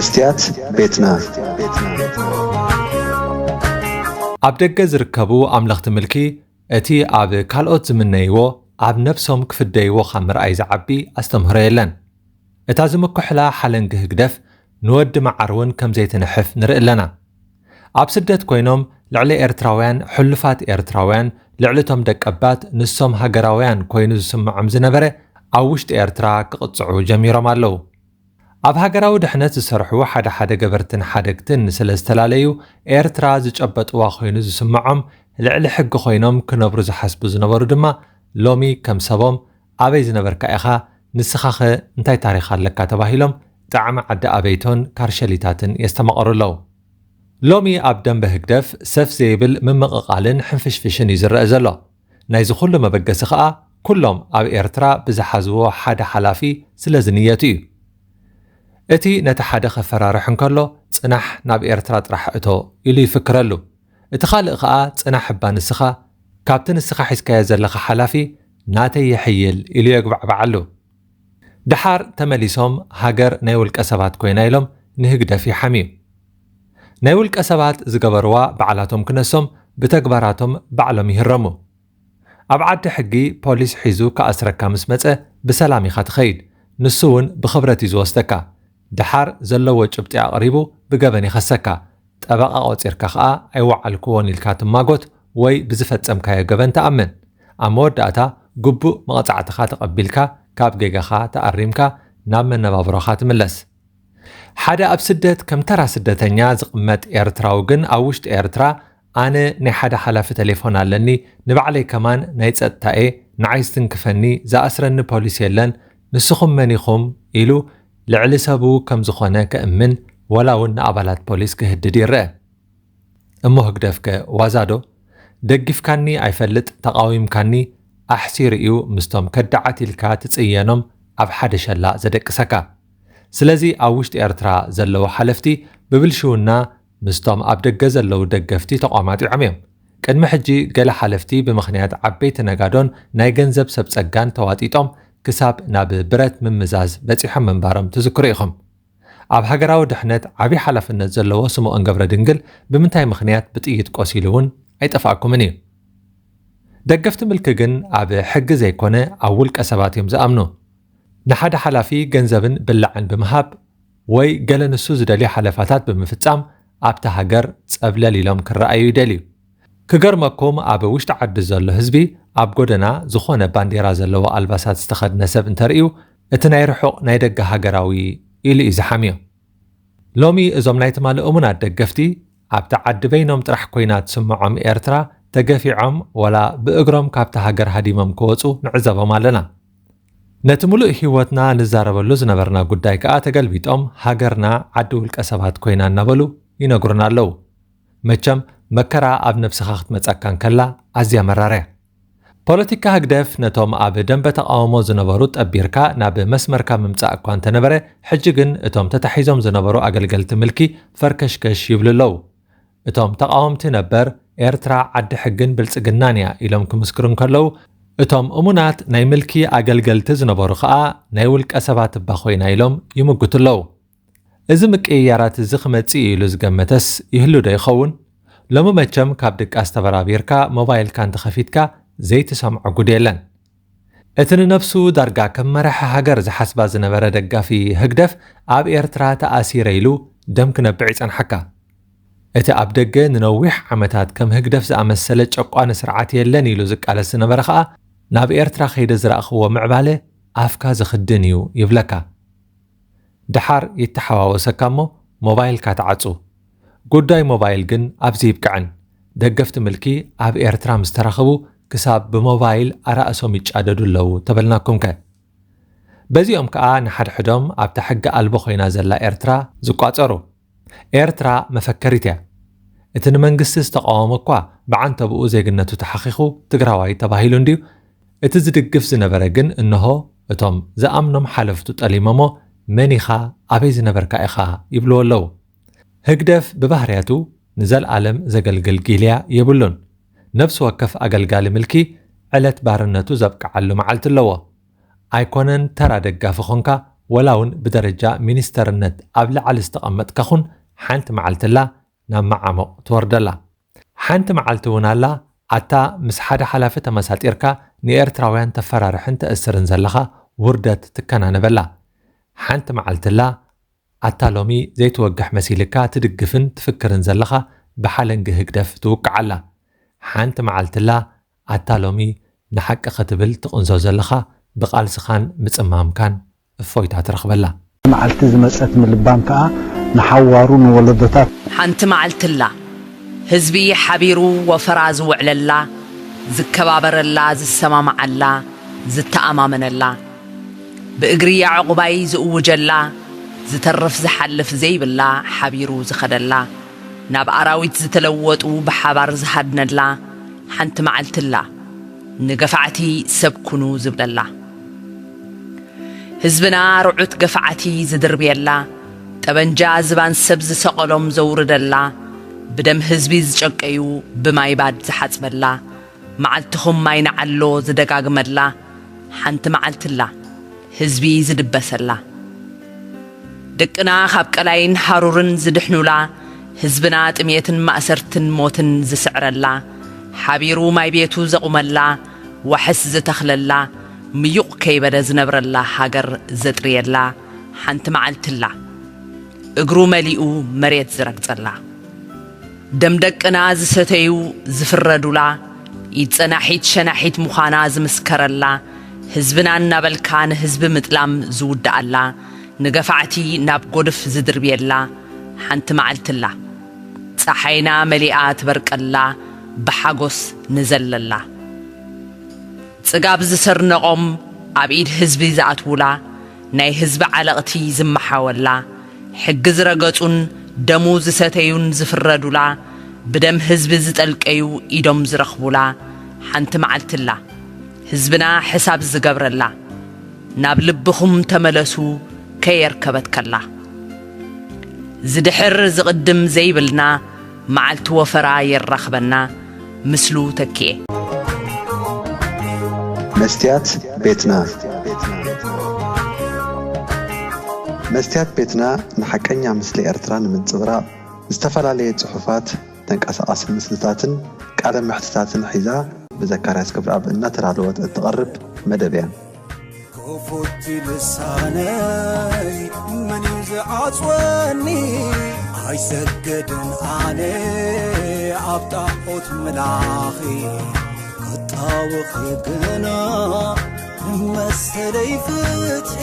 መስትያት ቤትና። ኣብ ደገ ዝርከቡ ኣምለኽቲ ምልኪ እቲ ኣብ ካልኦት ዝምነይዎ ኣብ ነብሶም ክፍደይዎ ካብ ምርኣይ ዝዓቢ ኣስተምህሮ የለን። እታ ዝምኩሕላ ሓለንጊ ህግደፍ ንወዲ መዓር እውን ከም ዘይትንሕፍ ንርኢ ኣለና። ኣብ ስደት ኮይኖም ልዕሊ ኤርትራውያን፣ ሕሉፋት ኤርትራውያን፣ ልዕሊ እቶም ደቀባት ንሶም ሃገራውያን ኮይኑ ዝስምዖም ዝነበረ ኣብ ውሽጢ ኤርትራ ክቕጽዑ ጀሚሮም ኣለዉ። ኣብ ሃገራዊ ድሕነት ዝሰርሑ ሓደ ሓደ ገበርትን ሓደግትን ስለ ዝተፈላለዩ ኤርትራ ዝጨበጥዋ ኮይኑ ዝስምዖም ልዕሊ ሕጊ ኮይኖም ክነብሩ ዝሓስቡ ዝነበሩ ድማ ሎሚ ከም ሰቦም ኣበይ ዝነበርካ ኢኻ ንስኻኸ እንታይ ታሪኽ ኣለካ ተባሂሎም ጣዕሚ ዓዲ ኣበይቶን ካርሸሊታትን የስተማቐሩ ኣለዉ። ሎሚ ኣብ ደንበ ህግደፍ ሰፍ ዘይብል ምምቕቓልን ሕንፍሽፍሽን እዩ ዝረአ ዘሎ። ናይዚ ኩሉ መበገሲ ከኣ ኩሎም ኣብ ኤርትራ ብዝሓዝዎ ሓደ ሓላፊ ስለ ዝንየቱ እዩ። እቲ ነቲ ሓደ ከፈራርሕ እንከሎ ጽናሕ ናብ ኤርትራ ጥራሕ እቶ ኢሉ ይፍክረሉ። እቲ ካልእ ከኣ ጽናሕ እባ ንስኻ ካብቲ ንስኻ ሒዝካዮ ዘለኻ ሓላፊ ናተይ ይሕይል ኢሉ የግባዕባዓሉ። ደሓር ተመሊሶም ሃገር ናይ ውልቀ ሰባት ኮይና ኢሎም ንህግደፍ ይሓምዩ። ናይ ውልቀ ሰባት ዝገበርዋ ባዕላቶም ክነሶም ብተግባራቶም ባዕሎም ይህረሙ። ኣብ ዓዲ ሕጊ ፖሊስ ሒዙ ክኣስረካ ምስ መጸ ብሰላም ኢኻ ትኸይድ። ንሱ እውን ብኽብረት እዩ ዝወስደካ። ደሓር ዘለዎ ጭብጢ ኣቕሪቡ ብገበን ይኸሰካ። ጠበቓ ቆጺርካ ኸኣ ኣይወዓልክዎን ኢልካ ትማጎት ወይ ብዝፈጸምካዮ ገበን ትኣምን። ኣብ መወዳእታ ግቡእ መቕጻዕትኻ ተቐቢልካ ካብ ጌጋኻ ተኣሪምካ ናብ መነባብሮኻ ትምለስ። ሓደ ኣብ ስደት ከም ተራ ስደተኛ ዝቕመጥ ኤርትራዊ ግን ኣብ ውሽጢ ኤርትራ ኣነ ናይ ሓደ ሓላፊ ቴሌፎን ኣለኒ፣ ንባዕለይ ከማን ናይ ጸጥታ'የ፣ ንዓይ ዝትንክፈኒ፣ ዝኣስረኒ ፖሊስ የለን፣ ንስኹም መን ኢኹም ኢሉ ልዕሊ ሰቡ ከም ዝኾነ ከእምን ወላ እውን ንኣባላት ፖሊስ ክህድድ ይረአ። እሞ ህግደፍከ ዋዛዶ? ደጊፍካኒ ኣይፈልጥ፣ ተቓዊምካኒ ኣሕሲሩ እዩ ምስቶም ከዳዓት ኢልካ ትጽየኖም ኣብ ሓደ ሸላ ዘደቅሰካ። ስለዚ ኣብ ውሽጢ ኤርትራ ዘለዉ ሓለፍቲ ብብልሽውና ምስቶም ኣብ ደገ ዘለዉ ደገፍቲ ተቋማጢዖም እዮም። ቅድሚ ሕጂ ገለ ሓለፍቲ ብምኽንያት ዓበይቲ ነጋዶን ናይ ገንዘብ ሰብ ጸጋን ተዋጢጦም ክሳብ ናብ ብረት ምምዛዝ በጺሖም ምንባሮም ትዝክሩ ኢኹም። ኣብ ሃገራዊ ድሕነት ዓቢ ሓላፍነት ዘለዎ ስምኦን ገብረ ድንግል ብምንታይ ምኽንያት ብጥይት ቆሲሉ እውን ኣይጠፍኣኩምን እዩ። ደገፍቲ ምልኪ ግን ኣብ ሕጊ ዘይኮነ ኣብ ውልቀ ሰባት እዮም ዝኣምኑ። ንሓደ ሓላፊ ገንዘብን ብላዕን ብምሃብ ወይ ገለ ንሱ ዝደልዮ ሓለፋታት ብምፍጻም ኣብታ ሃገር ጸብለል ኢሎም ክረኣዩ ይደልዩ። ክገርመኩም ኣብ ውሽጢ ዓዲ ዘሎ ህዝቢ ኣብ ጎደና ዝኾነ ባንዴራ ዘለዎ ኣልባሳት ዝተኸድነ ሰብ እንተርእዩ እቲ ናይ ርሑቕ ናይ ደገ ሃገራዊ ኢሉ እዩ ዝሓምዮ። ሎሚ እዞም ናይ ትማሊ እሙናት ደገፍቲ ኣብቲ ዓዲ በይኖም ጥራሕ ኮይና ትስምዖም ኤርትራ ተገፊዖም ወላ ብእግሮም ካብቲ ሃገር ሃዲሞም ክወጹ ንዕዘቦም ኣለና። ነቲ ምሉእ ህይወትና ንዛረበሉ ዝነበርና ጉዳይ ከኣ ተገልቢጦም ሃገርና ዓዲ ውልቀ ሰባት ኮይና እናበሉ ይነግሩና ኣለዉ። መቸም መከራ ኣብ ነብስኻ ክትመጸካ እንከላ ኣዝያ መራርያ። ፖለቲካ ህግደፍ ነቶም ኣብ ደንበ ተቓውሞ ዝነበሩ ጠቢርካ ናብ መስመርካ ምምጻእ እኳ እንተነበረ፣ ሕጂ ግን እቶም ተታሒዞም ዝነበሩ ኣገልገልቲ ምልኪ ፈርከሽከሽ ይብሉ ኣለዉ። እቶም ተቓወምቲ ነበር ኤርትራ ዓዲ ሕግን ብልጽግናን እያ ኢሎም ክምስክሩ እንከለዉ፣ እቶም እሙናት ናይ ምልኪ ኣገልገልቲ ዝነበሩ ኸኣ ናይ ውልቀ ሰባት እባ ኮይና ኢሎም ይምጉቱ ኣለዉ። እዚ ምቅይያራት እዚ ክመጽእ እዩ ኢሉ ዝገመተስ ይህሉ ዶ ይኸውን? ሎሚ መቸም ካብ ድቃስ ተበራቢርካ ሞባይልካ እንተኸፊትካ ዘይትሰምዖ ጉድ የለን። እቲ ንነብሱ ዳርጋ ከም መራሒ ሃገር ዝሓስባ ዝነበረ ደጋፊ ህግደፍ ኣብ ኤርትራ ተኣሲረ ኢሉ ደም ክነብዕ ይጸንሓካ። እቲ ኣብ ደገ ንነዊሕ ዓመታት ከም ህግደፍ ዝኣመሰለ ጨቋኒ ስርዓት የለን ኢሉ ዝቃለስ ዝነበረ ኸኣ ናብ ኤርትራ ከይደ ዝረእኽዎ ምዕባለ ኣፍካ ዝኽድን እዩ ይብለካ። ደሓር ይተሓዋወሰካ እሞ ሞባይልካ ትዓጹ። ጉዳይ ሞባይል ግን ኣብዚ ይብቅዐን። ደገፍቲ ምልኪ ኣብ ኤርትራ ምስ ተራኸቡ ክሳብ ብሞባይል ኣራእሶም ይጫደዱ ኣለዉ ተበልናኩምከ። በዚኦም ከኣ ንሓድሕዶም ኣብታ ሕጊ ኣልቦ ኮይና ዘላ ኤርትራ ዝቋጸሩ። ኤርትራ መፈከሪት እያ። እቲ ንመንግስቲ ዝተቓወመ እኳ ብዓንተብኡ ዜግነቱ ተሓኺኹ ትግራዋይ ተባሂሉ እንድዩ። እቲ ዝድግፍ ዝነበረ ግን እንሆ እቶም ዝኣምኖም ሓለፍቱ ጠሊሞሞ መን ኢኻ ኣበይ ዝነበርካ ኢኻ ይብልዎ ኣለዉ። ህግደፍ ብባህርያቱ ንዘልኣለም ዘገልግል ጊልያ የብሉን። ነፍሲ ወከፍ ኣገልጋሊ ምልኪ ዕለት ባርነቱ ዘብቅዓሉ መዓልቲ ኣለዎ። ኣይኮነን ተራ ደጋፊ ኾንካ ወላ እውን ብደረጃ ሚኒስተርነት ኣብ ላዕሊ ዝተቐመጥካ ኹን፣ ሓንቲ መዓልቲ ኣላ ናብ መዓሙቕ ትወርደላ። ሓንቲ መዓልቲ እውን ኣላ ኣታ ምስ ሓደ ሓላፊ ተመሳጢርካ ንኤርትራውያን ተፈራርሕን ተእስርን ዘለኻ ውርደት ትከናነበላ። ሓንቲ መዓልቲ ኣላ ኣታ ሎሚ ዘይትወግሕ መሲልካ ትድግፍን ትፍክርን ዘለኻ ብሓለንጊ ህግደፍ ትውቅዓላ። ሓንቲ መዓልቲ ኣላ ኣታ ሎሚ ንሓቂ ክትብል ትቕንዞ ዘለኻ ብቓልስኻን ምጽማምካን እፎይታ ትረኽበላ። መዓልቲ ዝመጸት ምልባም ከኣ ንሓዋሩ ንወለዶታት። ሓንቲ መዓልቲ ኣላ ህዝቢ ሓቢሩ ወፈራ ዝውዕለላ፣ ዝከባበረላ፣ ዝሰማማዓላ፣ ዝተኣማመነላ፣ ብእግሪ ያዕቑባይ ዝእውጀላ፣ ዝተርፍ ዝሓልፍ ዘይብላ፣ ሓቢሩ ዝኸደላ፣ ናብ ኣራዊት ዝተለወጡ ብሓባር ዝሃድነላ ሓንቲ መዓልቲ ኣላ ንገፋዕቲ ሰብ ኩኑ ዝብለላ። ህዝብና ርዑት ገፋዕቲ ዝድርብየላ፣ ጠበንጃ ዝባን ሰብ ዝሰቐሎም ዘውርደላ፣ ብደም ህዝቢ ዝጨቀዩ ብማይ ባድ ዝሓጽበላ፣ መዓልትኹም ማይ ንዓሎ ዝደጋግመላ ሓንቲ መዓልቲ ኣላ ህዝቢ ዝድበሰላ። ደቅና ካብ ቀላይን ሃሩርን ዝድሕኑላ፣ ህዝብና ጥሜትን ማእሰርትን ሞትን ዝስዕረላ፣ ሓቢሩ ማይ ቤቱ ዘቑመላ፣ ዋሕስ ዝተኽለላ፣ ምዩቕ ከይበለ ዝነብረላ ሃገር ዘጥርየላ ሓንቲ መዓልቲ ኣላ እግሩ መሊኡ መሬት ዝረግጸላ። ደም ደቅና ዝሰተዩ ዝፍረዱላ፣ ኢድ ጸናሒት ሸናሒት ምዃና ዝምስከረላ፣ ህዝብና እናበልካ ንህዝቢ ምጥላም ዝውድኣላ፣ ንገፋዕቲ ናብ ጎድፍ ዝድርብየላ ሓንቲ መዓልቲ ኣላ። ጸሓይና መሊኣ ትበርቀላ፣ ብሓጎስ ንዘለላ። ጽጋብ ዝሰርነቖም ኣብ ኢድ ህዝቢ ዝኣትዉላ፣ ናይ ህዝቢ ዓለቕቲ ዝመሓወላ፣ ሕጊ ዝረገጹን ደሙ ዝሰተዩን ዝፍረዱላ፣ ብደም ህዝቢ ዝጠልቀዩ ኢዶም ዝረኽቡላ ሓንቲ መዓልቲ ኣላ ህዝብና ሕሳብ ዝገብረላ። ናብ ልብኹም ተመለሱ ከየርከበት ከላ። ዝድሕር ዝቕድም ዘይብልና መዓልቲ ወፈራ የራኽበና ምስሉ ተኪኤ። መስትያት ቤትና። መስትያት ቤትና ንሓቀኛ ምስሊ ኤርትራ ንምንጽብራቕ ዝተፈላለየ ጽሑፋት፣ ተንቀሳቓሲ ምስልታትን ቃለ መሕትታትን ሒዛ ብዘካርያስ ክብረኣብ እናተዳለወት እትቐርብ መደብ እያ። ክፉት ልሳነይ መን እዩ ዝዓጽወኒ? ኣይሰግድን ኣነ ኣብ ጣዖት ምላኺ፣ ክጣወኺ ግና መሰለይ ፍትሒ።